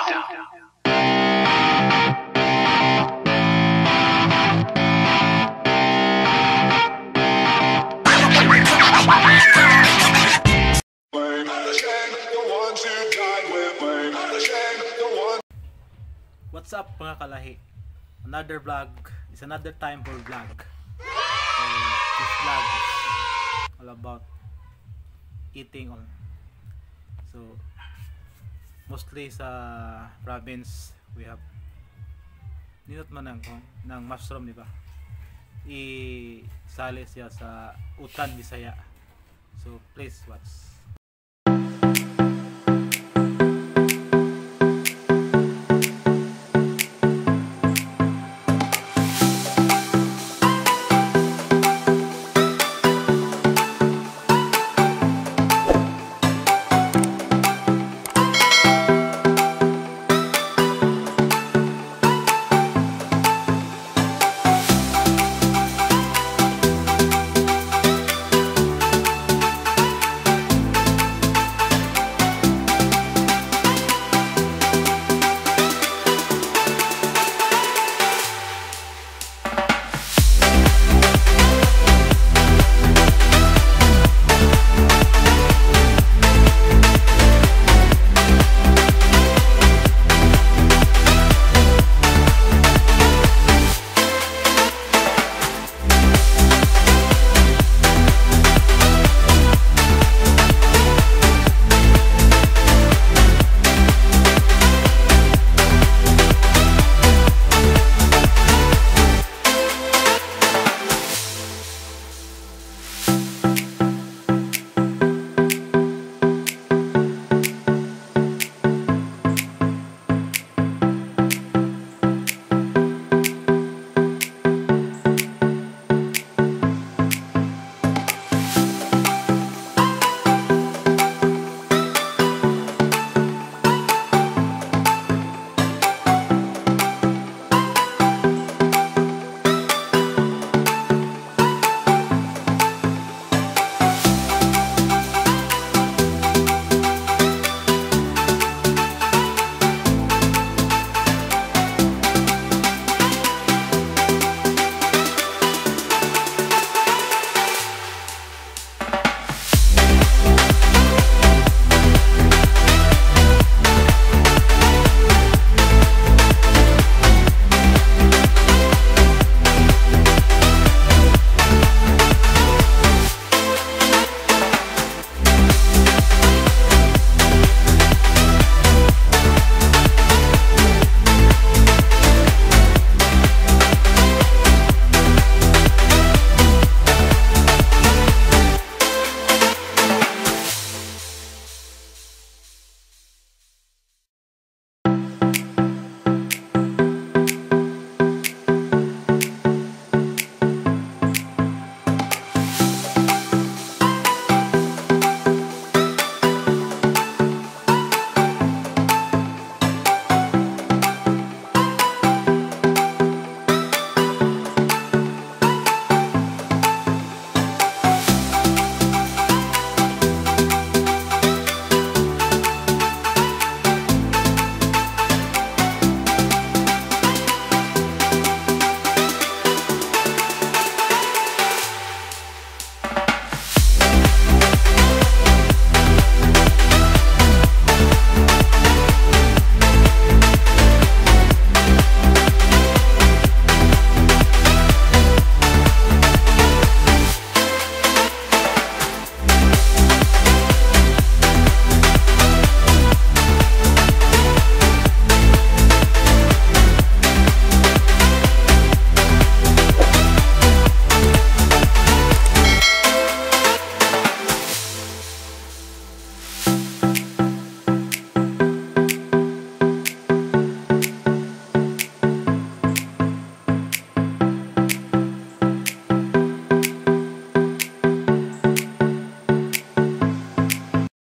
Blame shame the ones who died with blame shame the ones What's up, mga kalahi? Another vlog. It's another time for vlog. So, this vlog is all about eating on. So, mostly sa province, we have nindot man ng mushroom, di ba? Isali siya sa utan Bisaya. So, please watch.